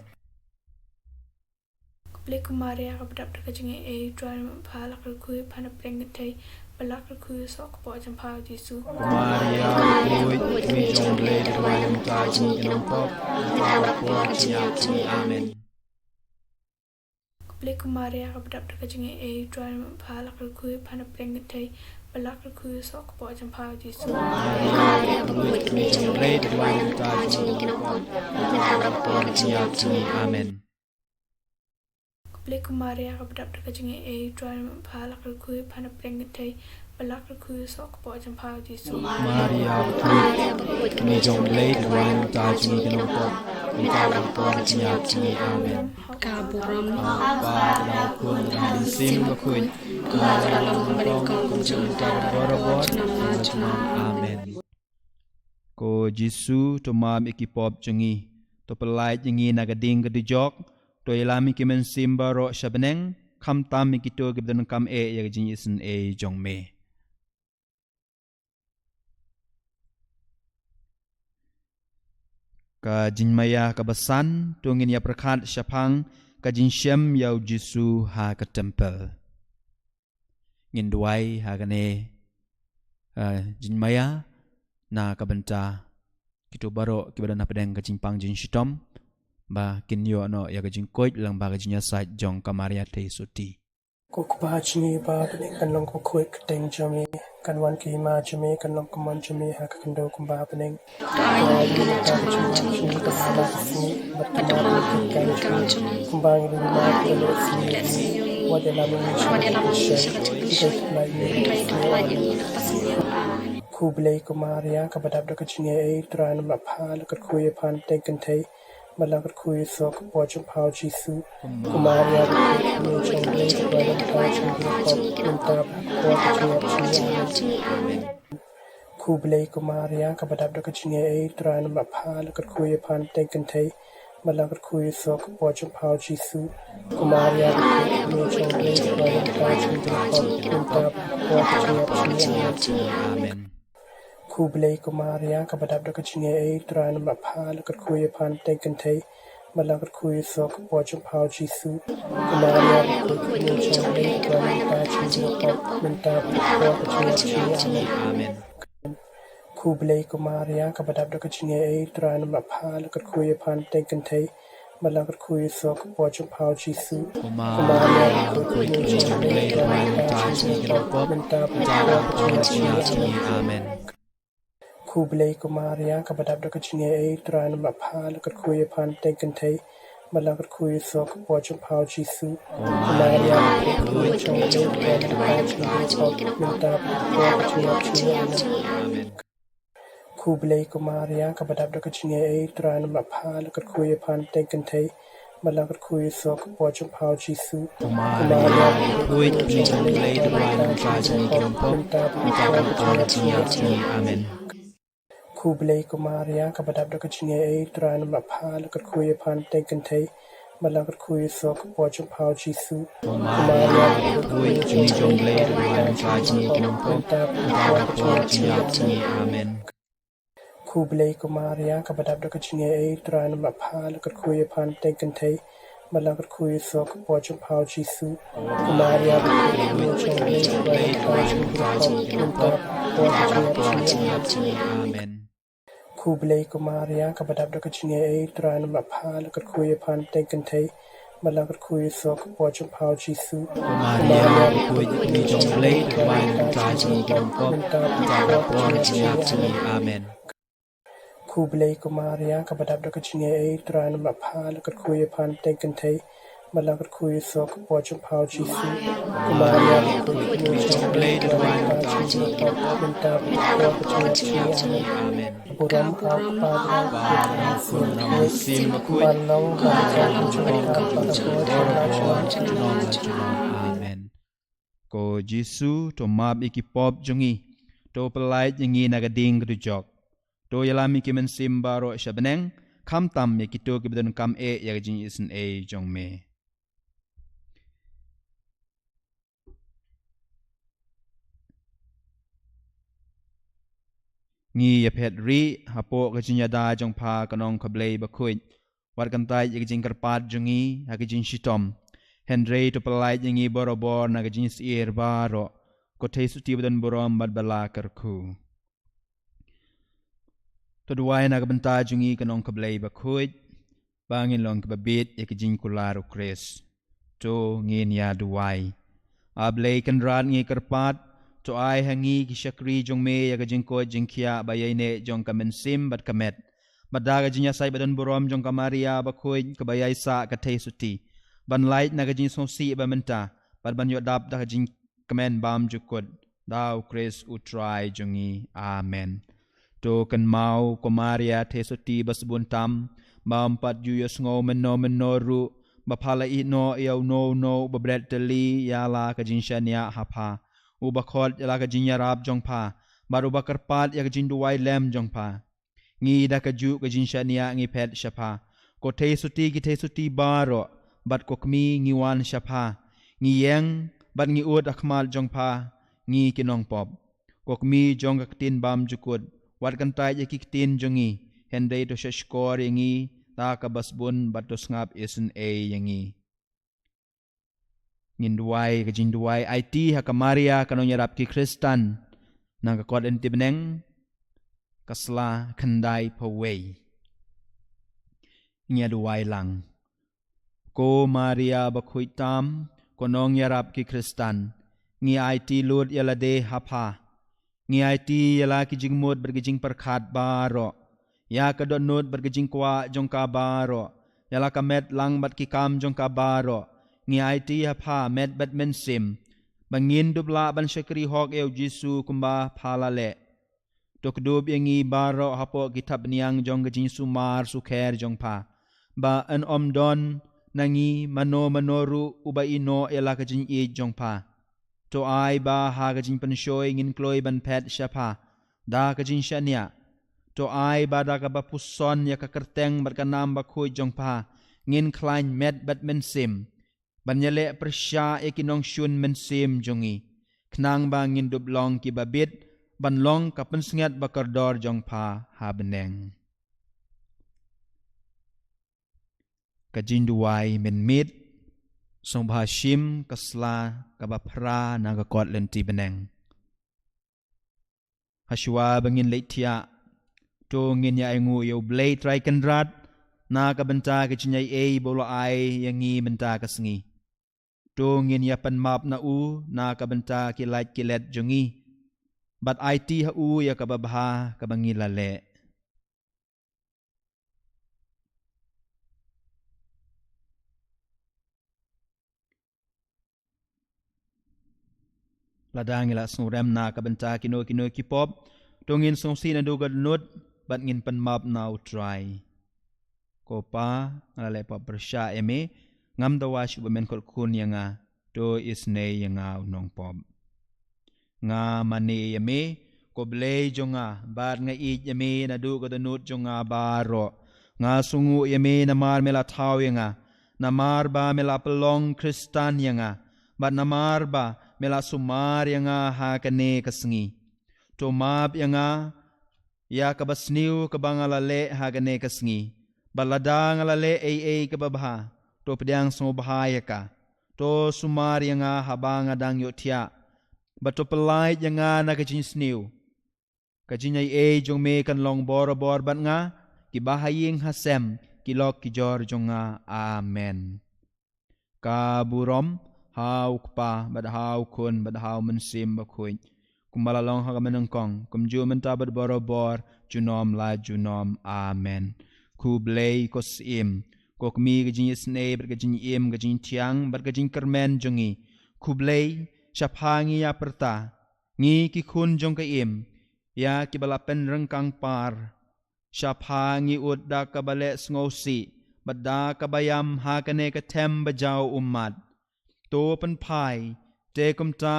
Khublei ko Maria, kaba dap da ka jingaiei, U Trai un don bad pha, la kyrkhu ïa pha na pdeng ki kynthei, bad la kyrkhu ïa u soh kpoh jong pha Jisu. Ko Maria, bakhuid, kmie jong U Blei, to duwai namar kata jong ngi ki nongpop, mynta bad ka por ka jingïap jong ngi. Amen. Khublei ko Maria, kaba dap da ka jingaiei, U Trai un don bad pha, la kyrkhu ïa pha na pdeng ki kynthei, bad la kyrkhu ïa u soh kpoh jong pha Jisu. Ko Maria, bakhuid, kmie jong U Blei, to duwai namar kata jong ngi ki nongpop, mynta bad ka por ka jingïap jong ngi. Amen. Khublei ko Maria, kaba dap da ka jingaiei, U Trai un don bad pha, la kyrkhu ïa pha na pdeng ki kynthei, bad la kyrkhu ïa u soh kpoh jong pha Jisu. Ko Maria, bakhuid, kmie jong U Blei, to duwai namar kata jong ngi ki nongpop, mynta bad ka por ka jingïap jong ngi. Amen. Ka burom. Aba, da u Khun, da u Mynsiem Bakhuid. Kumba ka long ha kaba nyngkong, kumjuh mynta, barabor, junom la junom. Amen. Ko Jisu, to map ïa ki pop jong ngi, to pyllait ïa ngi na ka ding ka dujok, to ïalam ïa ki mynsiem baroh sha bneng, khamtam ïa kito kiba donkam eh ïa ka jingisynei jong me. Ka jingmaïa kaba san, to ngin ïa pyrkhat shaphang ka jingshem ïa u Jisu ha ka templ. Ngin duwai ha kane, ah, jingmaïa na ka bynta kito baroh kiba don hapdeng ka jingpang jingshitom, ba kin ïoh noh ïa ka jingkoit lyngba ka jingïasaid jong ka Maria Theisotti. Ko Kpa jong ngi uba ha bneng, kan long bakhuid ka kyrteng jong me, kan wan ka hima jong me, kan long ka mon jong me ha ka khyndew kumba ha bneng. To ai ïa ngi ka jingbam jong ngi kaba shisien, bad to map ïa ngi ki donkam jong ngi, kumba ngi ruh ngi map ïa kiba leh sniew ïa ngi. Wat ïalam ïa ngi sha ka jingpynshoi, hynrei to pyllait ïa ngi na ka bynta ka sniew. Amen. Khublei ko Maria, kaba dap da ka jingaiei, Trai nam bad pha, la kyrkhu ïa pha na pdeng kynthei, bad la kyrkhu ïa u soh ka por jong pha, u Jisu. Ko Maria bakhuid, kyrkhu ïa ngi, Trai nam bad pha, jingïaroh mynta bad ka por ka jingïap jong ngi. Amen. Khublei ko Maria, kaba dap da ka jingaiei, Trai nam bad pha, la kyrkhu ïa pha na pdeng kynthei, bad la kyrkhu ïa u soh ka por jong pha, u Jisu. Ko Maria bakhuid, kyrkhu ïa ngi, Trai nam bad pha, jingïaroh mynta bad ka por ka jingïap jong ngi. Amen. Khublei ko Maria, kaba dap da ka jingaiei, Trai nam bad pha, la kyrkhu ïa pha na pdeng kynthei, bad la kyrkhu ïa u soh ka por jong pha, u Jisu. Ko Maria bakhuid, kyrkhu ïa ngi, Trai nam bad pha, jingïaroh mynta bad ka por ka jingïap jong ngi. Amen. Khublei ko Maria, kaba dap da ka jingaiei, Trai nam bad pha, la kyrkhu ïa pha na pdeng kynthei, bad la kyrkhu ïa u soh ka por jong pha, u Jisu. Ko Maria bakhuid, kyrkhu ïa ngi, Trai nam bad pha, jingïaroh mynta bad ka por ka jingïap jong ngi. Amen. Khublei ko Maria, kaba dap da ka jingaiei, Trai nam bad pha, la kyrkhu ïa pha na pdeng kynthei, bad la kyrkhu ïa u soh ka por jong pha, u Jisu. Ko Maria bakhuid, kyrkhu ïa ngi, Trai nam bad pha, jingïaroh mynta bad ka por ka jingïap jong ngi. Amen. Khublei ko Maria, kaba dap da ka jingaiei, Trai nam bad pha, la kyrkhu ïa pha na pdeng kynthei, bad la kyrkhu ïa u soh ka por jong pha, u Jisu. Ko Maria bakhuid, kyrkhu ïa ngi, Trai nam bad pha, jingïaroh mynta bad ka por ka jingïap jong ngi. Amen. Khublei ko Maria, kaba dap da ka jingaiei, Trai nam bad pha, la kyrkhu ïa pha na pdeng kynthei, bad la kyrkhu ïa u soh ka por jong pha, u Jisu. Ko Maria bakhuid, kyrkhu ïa ngi, Trai nam bad pha, jingïaroh mynta bad ka por ka jingïap jong ngi. Amen. Khublei ko Maria, kaba dap da ka jingaiei, Trai nam bad pha, la kyrkhu ïa pha na pdeng kynthei, bad la kyrkhu ïa u soh ka por jong pha, u Jisu. Ko Maria bakhuid, kyrkhu ïa ngi, Trai nam bad pha, jingïaroh mynta bad ka por ka jingïap jong ngi. Amen. Khublei ko Maria, kaba dap da ka jingaiei, Trai nam bad pha, la kyrkhu ïa pha na pdeng kynthei, bad la kyrkhu ïa u soh ka por jong pha, u Jisu. Ko Maria bakhuid, kyrkhu ïa ngi, Trai nam bad pha, jingïaroh mynta bad ka por ka jingïap jong ngi. Amen. Khublei ko Maria, kaba dap da ka jingaiei, Trai nam bad pha, la kyrkhu ïa pha na pdeng kynthei, bad la kyrkhu ïa u soh ka por jong pha, u Jisu. Ko Maria bakhuid, kyrkhu ïa ngi, Trai nam bad pha, jingïaroh mynta bad ka por ka jingïap jong ngi. Amen. Burom ha u Kpa, Khun bad u Mynsiem Bakhuid, bad long ha ka jong ka jong ka bad ka por jong ka jong. Amen. Ko Jisu, to map ïa ki pop jong ngi, to pyllait ïa ngi na ka ding ka dujok. To ïalam ïa ki mynsiem baroh sha bneng, khamtam ïa kito kiba donkam eh ïa ka jingisynei jong me. Ngi ïa phet rieh hapoh ka jingïada jong pha, ko Nongkha Blei Bakhuid. Wat kyntait ïa ka jingkyrpad jong ngi ha ka jingshitom, hynrei to pyllait ïa ngi barabor na ka jingsyier baroh, ko Theisotti ba don burom bad ba la kyrkhu. To duwai na ka bynta jong ngi, ko Nongkha Blei Bakhuid, ba ngin long kiba bit ïa ka jingkular u Khrist. To ngin ïa duwai. A Blei Kynrad, ngi kyrpad, to ai ha ngi ki shakri jong me ïa ka jingkoit jingkhiah ba ïaineh jong ka mynsiem bad ka met, bad da ka jingïasaid ba don burom jong ka Maria Bakhuid kaba ïaisah ka Theisotti, ban lait na ka jingsngewsih ba mynta, bad ban ïoh dap da ka jing kmen bymjukut, da u Khrist u Trai jong ngi. Amen. To kynmaw ko Maria Theisotti ba sbun tam, ba ym pat ju ïohsngew mynno mynno ruh ba pha la ïehnoh ïa uno uno uba bret tylli ïa la ka jingshaniah ha pha, uba khot ïa la ka jingïarap jong pha, bad uba kyrpad ïa ka jingduwai lem jong pha. Ngi da kajuh ka jingshaniah ngi phet sha pha. Ko Theisotti ki Theisotti baroh, bad ko kmie, ngi wan sha pha. Ngi ïeng bad ngi ud ha khmat jong pha, ngi ki nongpop. Ko kmie jong ka ktien bymjukut, wat kyntait ïa ki ktien jong ngi, hynrei to shahshkor ïa ngi da kaba sbun bad to sngap isynei ïa ngi. Ngin duwai ka jingduwai aiti ha ka Maria ka nongïarap ki Khristan, na ka kot lynti bneng, ka sla khyndaiphew wei. Ngi ïa duwai lang. Ko Maria Bakhuid tam, ko nongïarap ki Khristan, ngi aiti lut ïa lade ha pha. Ngi aiti ïa la ki jingmut bad ki jingpyrkhat baroh, ïa ka dohnud bad ka jingkwah jong ka baroh, ïa la ka met lang bad ki kam jong ka baroh. Ngi aiti ha pha met bad mynsiem, ba ngin dup lah ban shakri hok ïa u Jisu kumba pha la leh. To kdup ïa ngi baroh hapoh ki thapniang jong ka jingsumar sukher jong pha, ba yn ym don na ngi mano mano ruh uba ïehnoh ïa la ka jingïeit jong pha. To ai ba ha ka jingpynshoi ngin kloi ban phet sha pha da ka jingshaniah. To ai ba da kaba puson ïa ka kyrteng bad ka nam bakhuid jong pha, ngin khlaiñ met bad mynsiem, ban ïaleh pyrshah ïa ki nongshun mynsiem jong ngi, khnang ba ngin dup long kiba bit ban long ka pynsngiat ba kordor jong pha ha bneng. Ka jingduwai mynmiet. Sngewbha shim ka sla kaba phra na ka kot lynti bneng. Hashwa ba ngin leit thiah, to ngin ïa ainguh ïa U Blei Trai Kynrad na ka bynta ka jingaiei ba u la ai ïa ngi mynta ka sngi. To ngin ïa pynmap na u na ka bynta ki lait ki let jong ngi, bad aiti ha u ïa kaba bha kaba ngi la leh. Lada ngi la sngewrem na ka bynta kino kino ki pop, to ngin sngewsih naduh ka dohnud bad ngin pynmap na U Trai. Ko Pa, nga la leh pop pyrshah ïa me, ngam dawa shuh ba men khot khun ïa nga, to isynei ïa nga u nongpop. Nga mane ïa me, ko Blei jong nga, bad nga ïeit ïa me naduh ka dohnud jong nga baroh. Nga sngewnguh ïa me namar me la thaw ïa nga, namar ba me la pynlong Khristan ïa nga, bad namar ba me la sumar ïa nga ha kane ka sngi. To map ïa nga ïa kaba sniew kaba nga la leh ha kane ka sngi. Bad lada nga la leh ei ei kaba bha, to pdiang sngewbha ïa ka. To sumar ïa nga haba nga dang ïohthiah, bad to pyllait ïa nga na ka jingsniew. Ka jingaiei jong me kan long borabor bad nga, kiba ha ïing ha sem ki lok ki jor jong nga. Amen. Ka burom ha U Kpa bad ha U Khun bad ha U Mynsiem Bakhuid, kumba la long ha ka mynnyngkong, kumjuh mynta bad borabor, junom la junom. Amen. Khublei ko Syiem, ko Kmie ka jingisynei bad ka jingim, ka jingthiang bad ka jingkyrmen jong ngi. Khublei, sha pha ngi ïa pyrta, ngi ki khun jong ka Im, ïa kiba la pynryngkang par. Sha pha ngi ud da kaba leh sngewsih bad da kaba ïam ha kane ka them ba jaw ummat. To pynphai te kumta,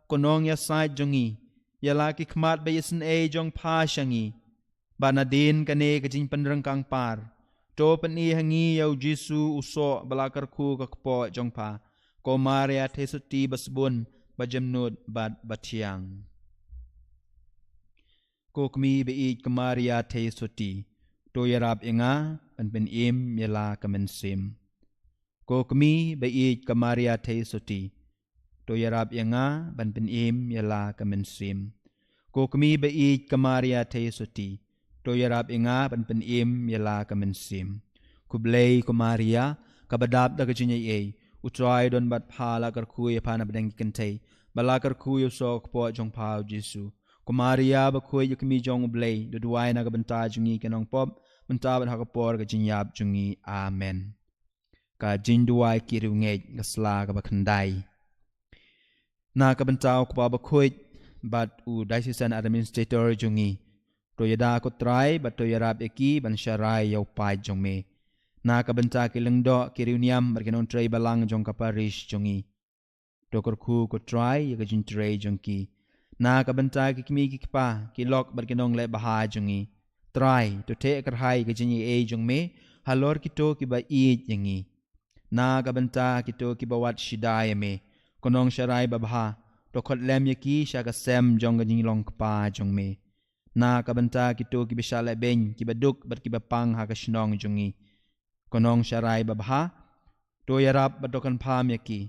ko Nongïasaid jong ngi, ïa la ki khmat ba isynei jong pha sha ngi, ba nadien kane ka jingpynryngkang par, to pyni ha ngi ïa U Jisu u soh ba la kyrkhu ka kpoh jong pha, ko Maria Theisotti ba sbun, ba jemnud bad ba thiang. Ko Kmie ba ïeit ka Maria Theisotti, to ïarap ïa nga ban pynim ïa la ka mynsiem. Ko Kmie ba ïeit ka Maria Theisotti, to ïarap ïa nga ban pynim ïa la ka mynsiem. Ko Kmie ba ïeit ka Maria Theisotti, to ïarap ïa nga ban pynim ïa la ka mynsiem. Khublei ko Maria, kaba dap da ka jingaiei, U Trai don bad pha, la kyrkhu ïa pha na pdeng ki kynthei, bad la kyrkhu ïa u soh kpoh jong pha U Jisu. Ko Maria bakhuid, ïa Kmie jong U Blei, to duwai na ka bynta jong ngi ki nongpop, mynta bad ha ka por ka jingïap jong ngi. Amen. Ka jingduwai ki riewngeit, ka sla kaba khyndai. Na ka bynta U Kpa bakhuid bad u Diocesan Administrator jong ngi, to ïada ko Trai bad to ïarap ïa ki ban sharai ïa u paid jong me. Na ka bynta ki lyngdoh, ki riewniam bad ki nongtrei balang jong ka parish jong ngi, to kyrkhu ko Trai ïa ka jingtrei jong ki. Na ka bynta ki kmie ki kpa, ki lok bad ki nongleh bha jong ngi, Trai, to theh kyrhai ïa ka jingaiei jong me halor kito kiba ïeit ïa ngi. Na ka bynta kito kiba wad shida ïa me, ko Nongsharai babha, to khot lem ïa ki sha ka sem jong ka jinglong kpa jong me. Na ka bynta kito kiba shah lehbeiñ, kiba duk bad kiba pang ha ka shnong jong ngi, ko Nongsharai babha, to ïarap bad to kyrpad ïa ki,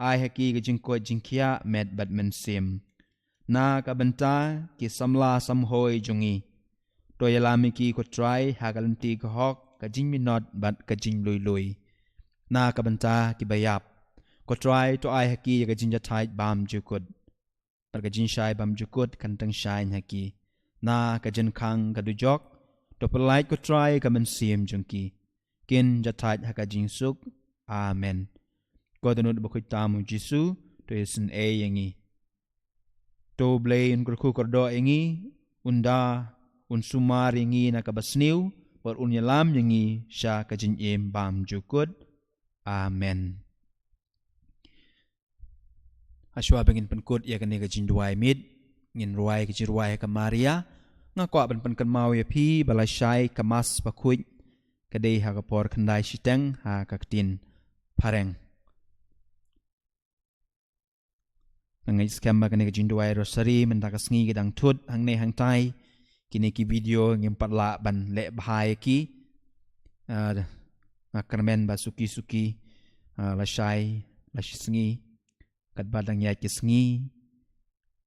ai ha ki ka jingkoit jingkhiah met bad mynsiem. Na ka bynta ki samla samhoi jong ngi, to ïalam ïa ki ko Trai ha ka lynti ka hok, ka jingminot bad ka jinglui lui. Na ka bynta kiba ïap, ko Trai to ai ha ki ïa ka jingjahthait bymjukut, bad ka jingshai bymjukut kan tyngshaiñ ha ki. Na ka jingkhang ka dujok, to pyllait ko Trai ka mynsiem jong ki, kin jahthait ha ka jingsuk. Amen. Ko Dohnud bakhuid tam U Jisu, to isynei ïa ngi. To U Blei un kyrkhu kyrdoh ïa ngi, un da, un sumar ïa ngi na kaba sniew, bad un ïalam ïa ngi sha ka jingim bymjukut. Amen. Hashwa ba ngin pynkut ïa kane ka jingduwai miet, ngin rwai ka jingrwai ha ka Maria. Nga kwah ban pynkynmaw ïa phi ba lashai ka Mass bakhuid ka dei ha ka por khyndai shiteng ha ka ktien phareng. Nga ngeit skhem ba kane ka jingduwai Rosary mynta ka sngi ka dang thut hangne hangtai. Kine ki video ngim pat lah ban leh bha ïa ki. Ah, nga kyrmen ba suki suki, ah, lashai, lashisngi, katba dang ïaid ki sngi,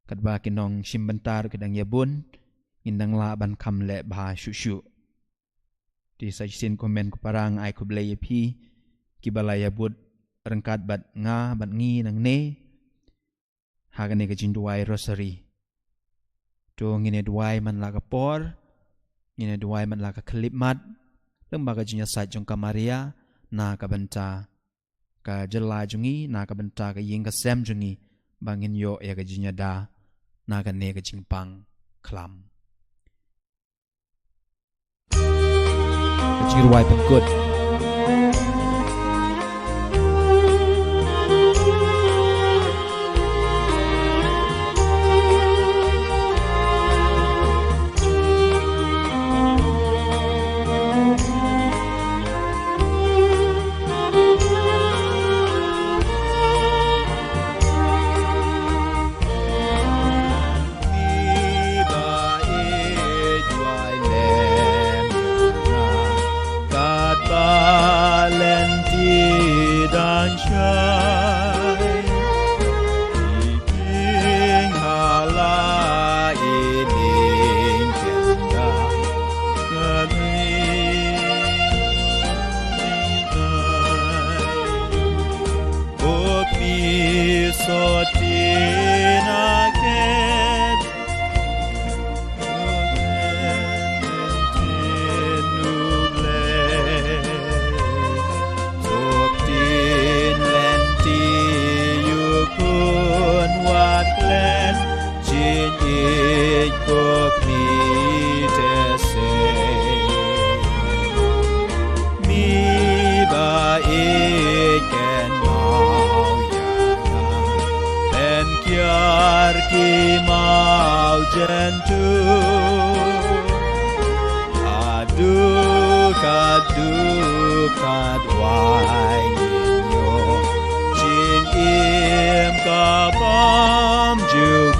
katba ki nongshim bynta ki dang ïabun, ngin dang lah ban kham leh bha shuh shuh. Te sa shisien ko hynmen ko para, nga ai khublei ïa phi kiba la ïabud ryngkat bad nga bad ngi nangne ha kane ka jingduwai Rosary. To ngin ïa duwai man la ka por, ngin ïa duwai man la ka khyllipmat, lyngba ka jingïasaid jong ka Maria na ka bynta ka jylla jong ngi, na ka bynta ka ïing ka sem jong ngi, ba ngin ïoh ïa ka jingïada na kane ka jingpang khlam. Ka jingrwai pynkut. Mi ba ïeit kynmaw ïa nga, pynkiar ki mawjyntu. Haduh kaduh katwai ngin ïoh jingim ka bymjukut.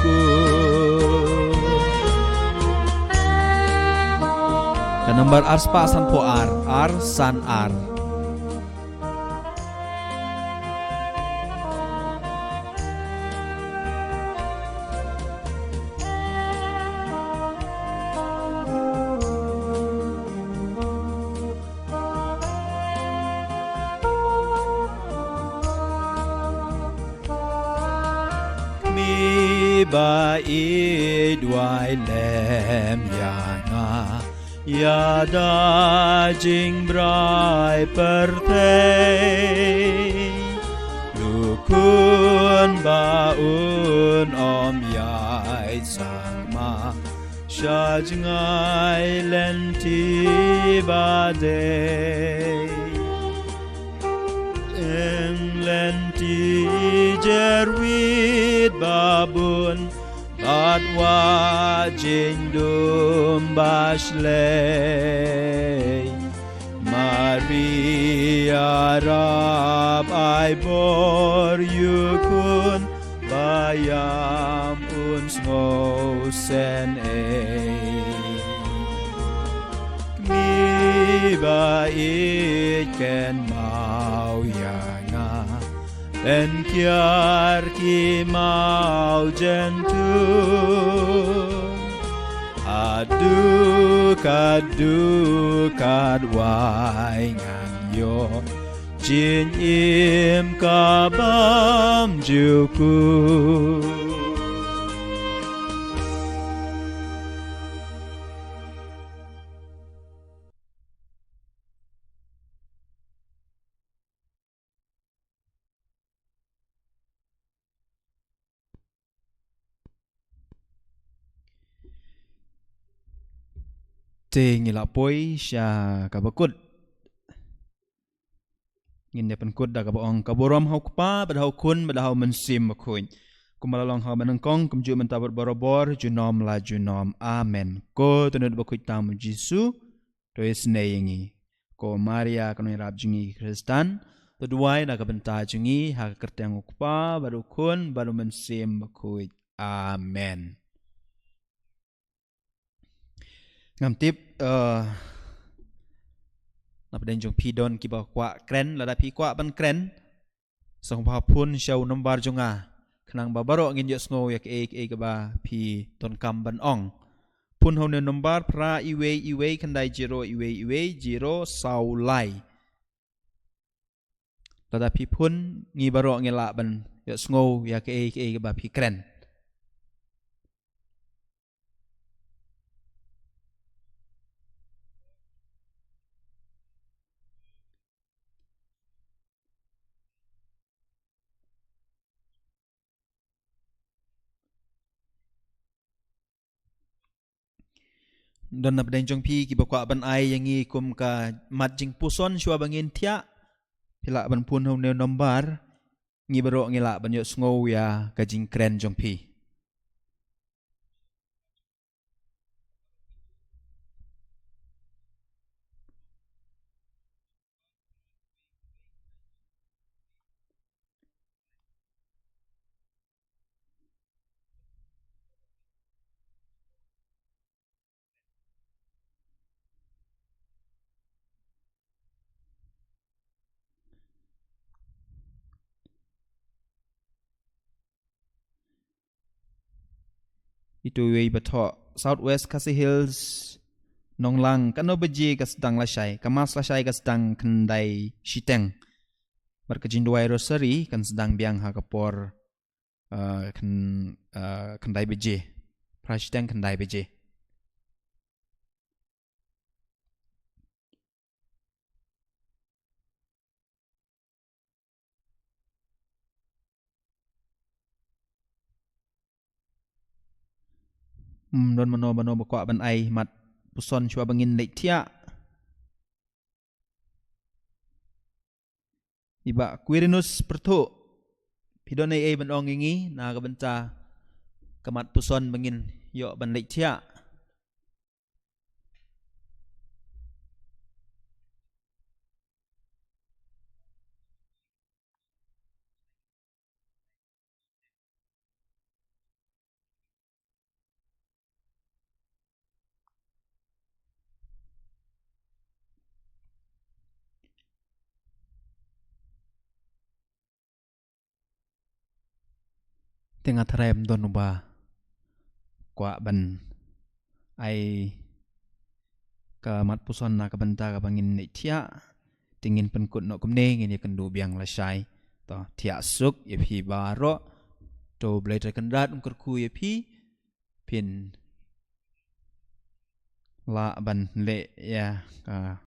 Ka nambar ar spah sanphew ar, ar san ar. Mi ba ïeit wai lem ïa nga, ïada jingbrai pyrthei. Lok un ba un ym ïaid sangma sha jngai lynti ba dei. Ïng lynti jerwit ba bun bad wah jingdum ba shlei. Maria rap ai bor ïa u khun ba ïam un sngewsynei. Mi ba ïeit kynmaw ïa nga, pynkiar ki mawjyntu. Haduh kaduh katwai ngan ïoh jingim ka bymjukut. Te ngi la poi sha kaba kut. Ngin ïa pynkut da kaba ong, ka burom ha u Kpa, bad ha u Khun, bad ha u Mynsiem Bakhuid. Kumba la long ha kaba nyngkong, kumjuh mynta bad barabor, junom la junom. Amen. Ko Tnat Bakhuid tam u Jisu, to isynei ïa ngi. Ko Maria, ka nongïarap jong ngi ki Khristan, to duwai na ka bynta jong ngi, ha ka kyrteng u Kpa, bad u Khun, bad u Mynsiem Bakhuid. Amen. Ngam tip, eh, na pdeng jong phi don kiba kwah kren, lada phi kwah ban kren, sngewbha phone sha u nombar jong nga. Khnang ba baroh ngin ïohsngew ïa kaei kaei kaba phi donkam ban ong. Phone ha une u nombar phra iwei iwei khyndai zero iwei iwei zero saw lai. Lada phi phone ngi baroh ngi lah ban ïohsngew ïa kaei kaei kaba phi kren. Don na pdeng jong phi kiba kwah ban ai ïa ngi kum ka mat jingpuson shuwa ba ngin thiah. Phi lah ban phone ha une u nombar. Ngi baroh ngi lah ban ïohsngew ïa ka jingkren jong phi. Itu iwei ba thoh South West Khasi Hills, Nonglang, katno baje ka sdang lashai, ka mass lashai ka sdang khyndai shiteng. Bad ka jingduwai rosary kan sdang biang ha ka por, eh, khyn-, eh, khyndai baje. Phra shiteng khyndai baje. Hmm, don mano mano ba kwah ban ai mat puson shuwa ba ngin leit thiah. I Bah Quirinus Pyrthuh, phi don ei ei ban ong ïa ngi na ka bynta ka mat puson ba ngin ïoh ban leit thiah? Te nga tharai ym don uba kwah ban ai ka mat puson na ka bynta kaba ngin leit thiah. Te ngin pynkut noh kumne, ngin ïa kynduh biang lashai. To thiah suk ïa phi baroh. To Blei Trai Kynrad un kyrkhu ïa phi. Phin lah ban leh ïa ka